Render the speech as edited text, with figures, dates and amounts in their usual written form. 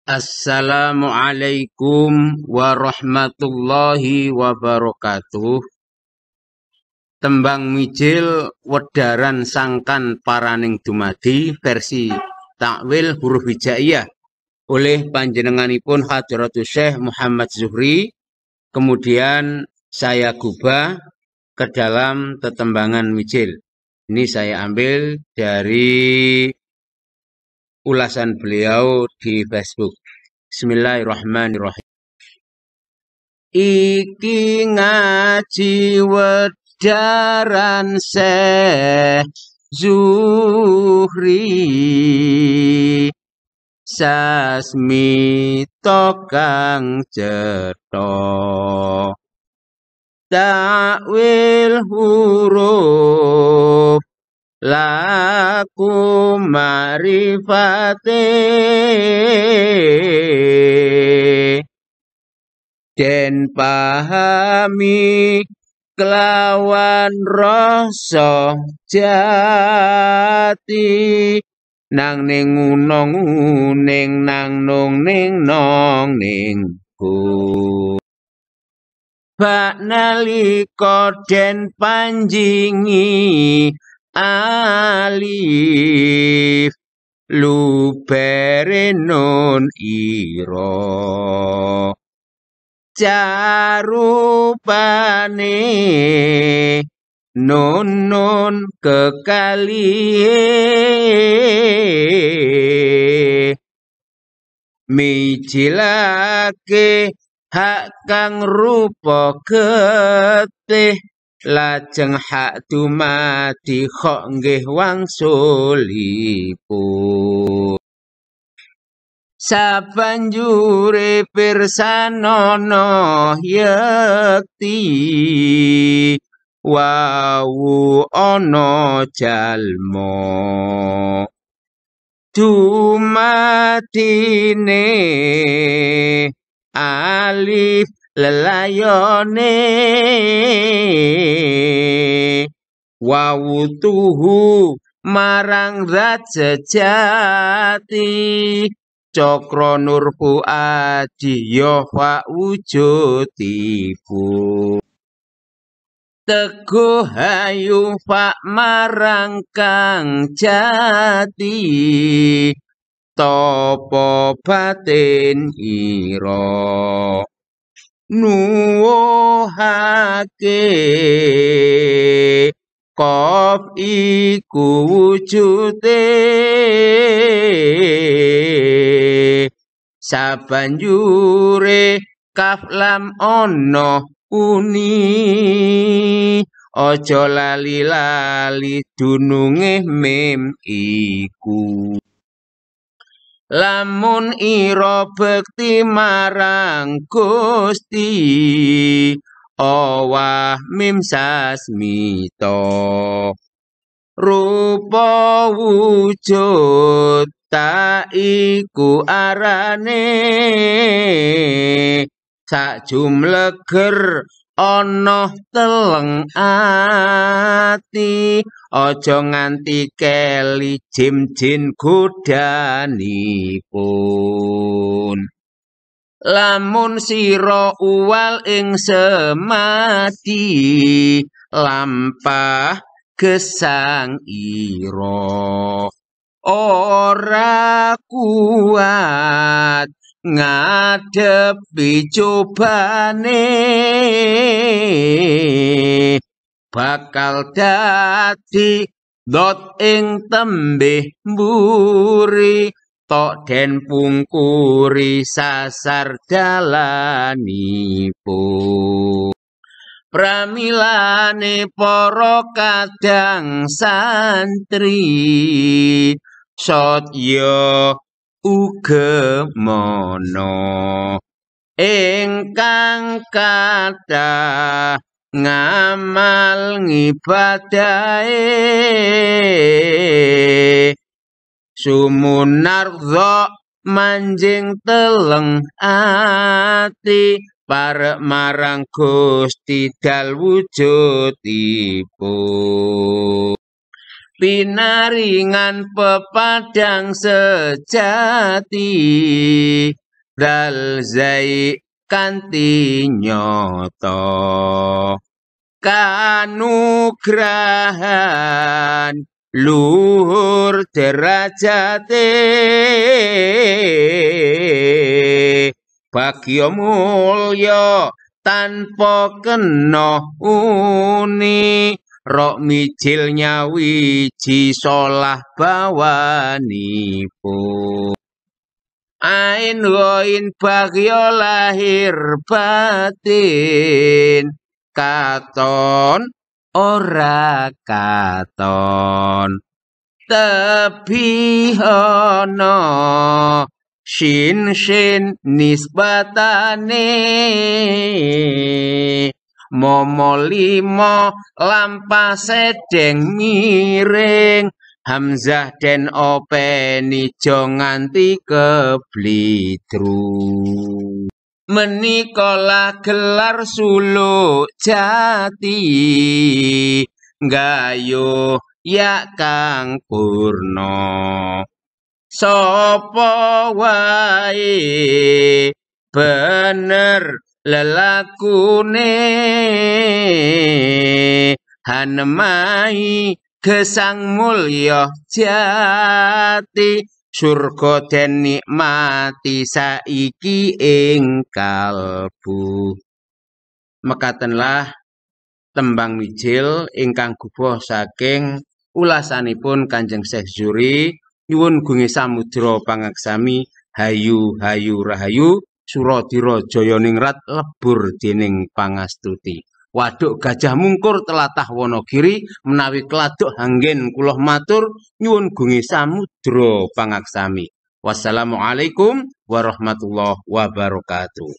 Assalamualaikum warahmatullahi wabarakatuh. Tembang mijil wedaran sangkan paraning dumadi versi takwil huruf hijaiyah oleh panjenenganipun Hadratus Syekh Muhammad Zuhri. Kemudian saya gubah ke dalam tetembangan mijil. Ini saya ambil dari ulasan beliau di Facebook. Bismillahirrahmanirrahim. Iki ngaji wedaran Syekh Zuhri sasmita kang cetha takwil huruf laku marifate den pahami kelawan rasa jati nang ning unong ning nang nung ning nong ning ku bak nalika den panjingi alif lubere nun ira carupane nun nun kekalihe mijilake hak kang rupa getih lajeng hak dumadi khok nggih wangsulipun. Sabanjure pirsanono yekti wawu ana jalma dumadine alif lelayone wawu tuhu marang zat sejati cakra nur fuadi ya fa wujudipun teguh hayu fa marang kang jati tapa batin ira nuwuhake qaf iku wujude sabanjure kaf lam ana uni aja lali-lali dununge mim iku lamun ira bekti marang Gusti owah mim sasmita rupa wujud ta iku arane sak jumleger ana teleng ati aja nganti keli jim jin godhanipun lamun sira uwal ing semadi lampah gesang ira ora kuat ngadepi cobane bakal dadi dot ing tembih mburi tok den pungkuri sasar dalanipun pramilane para kadang santri satya ugemana ingkang kathah ngamal ngibadahe sumunardha manjing teleng ati parek marang Gusti dal wujudipun. Pinaringan pepadang sejati dal zai kanthi nyata kanugrahan luhur derajate bagya mulya tanpa kena uni rok mijil nyawiji solah bawanipun ain goin bagya lahir batin katon ora katon tebi ana shin shin nisbatane momo limo lampah sedeng miring hamzah den openi jo nganti keblidru menikolah gelar suluk jati gayuh ya kang purna sapa wae bener lelakune hanemai gesang mulya jati surga den nikmati saiki ing kalbu. Mekatenlah tembang mijil ingkang gubuh saking ulasanipun Kanjeng Syekh Zuhri. Nyuwun gunge samudra pangaksami hayu hayu rahayu suradira jayaningrat lebur dening pangastuti. Waduk Gajah Mungkur telatah Wonogiri menawi keladuk hanggen kula matur nyuwun gunge samudra pangaksami. Wassalamualaikum warahmatullahi wabarakatuh.